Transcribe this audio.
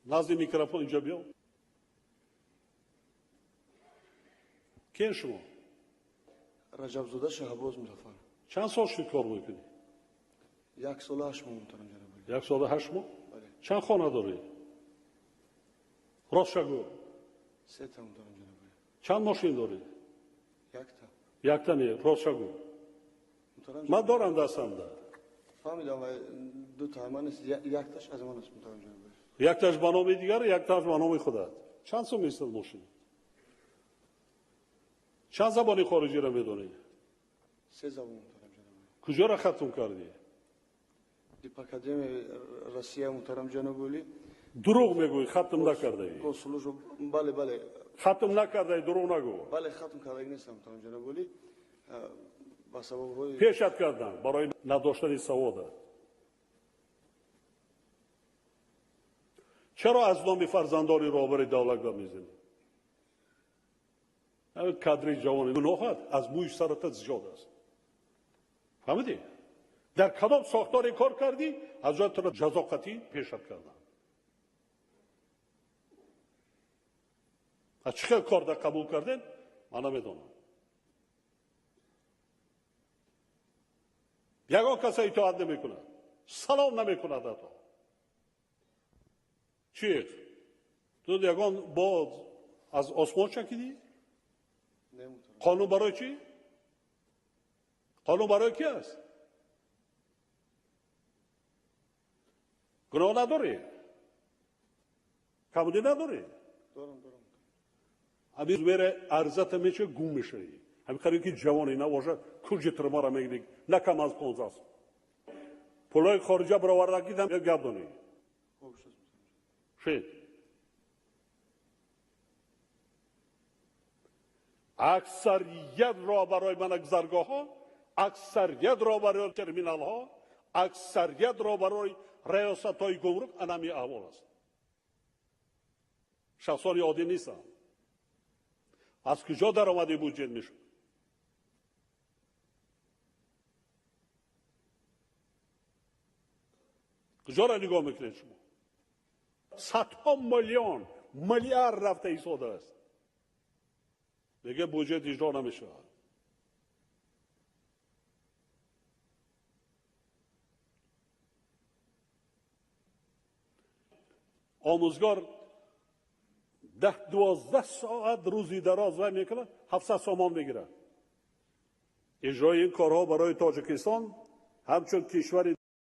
Назди микрофон инҷо биё. Киен шумо? Раҷабзода Шаҳбоз Музаффар. Чанд сол шуд кор мекунӣ? 1 сола 8 моҳ, муҳтарам ҷаноби. 1 сола 8 моҳ? Бале. Чанд хона дорӣ? Ростша гӯ. Сета, муҳтарам ҷаноби. Чанд мошин дорӣ? Якта. Якта не, ростша гӯ. Муҳтарам. Ман дорам дастамда. Фаҳмидам, дута ман нест, якташ аз ман аст, муҳтарам ҷаноби. Якташ ба номи дигар, якташ ба номи худат. Чанд сум местад мошин? Чанд забони хориҷиро медонӣ? Се забон, муҳтарам ҷаноби. Куҷоро хатм кардӣ? Дипакадемияи Россия, муҳтарам ҷаноби олӣ. Дурӯғ мегӯӣ, хатм накардаӣ. Госслужба, бале, бале. Хатм накардаӣ, дурӯғ нагӯ. Бале, хатм кардаги нестам, муҳтарам ҷаноби олӣ, ба сабабҳои Пешат кардам барои надоштани савода. Чаро аз номи фарзандони роҳбари давлат гап мезанӣ? Кадри ҷавони гуноҳат аз мӯи сарата зиёд аст, фаҳмидӣ? Дар кадом сохторе кор кардӣ, аз ҷои туро ҷазо қатъӣ пешат кардам. Аз чӣ хел кор дар қабул кардем, ман намедонам. Ягон каса итоат намекунад, салом намекунад ҳатто. Чи ту ягон боз аз осмон чакидӣ? Не, муҳтарам. Қонун барои чӣ? Қонун барои ки аст? Гуноҳ надорӣ, камудӣ надорӣ? Дорам, дорам. Ҳамин мере арзата меча, гум мешавӣ. Ҳамин қариб ки ҷавони набошад, куҷи тирмара мегирӣ, на кам аз 15 сол. Пулҳои хориҷа баровардагидам як гап донӣ. Хуб шуд. Шед аксарият роҳбарои мана гузаргоҳҳо, аксарият роҳбарои терминалҳо, аксарият роҳбарои раёсатҳои гумрук анами аҳвол аст. Шахсони оддӣ нестанд. Аз куҷо даромади буҷет мешуд? Куҷоро нигоҳ мекунед шумо? Садҳо миллион, миллиард рафта истодааст, мега буҷет иҷро намешавад. Омӯзгор 10-12 соат рӯзи дароз вай мекунад, 700 сомон мегирад. Иҷрои ин корҳо барои Тоҷикистон ҳамчун кишвари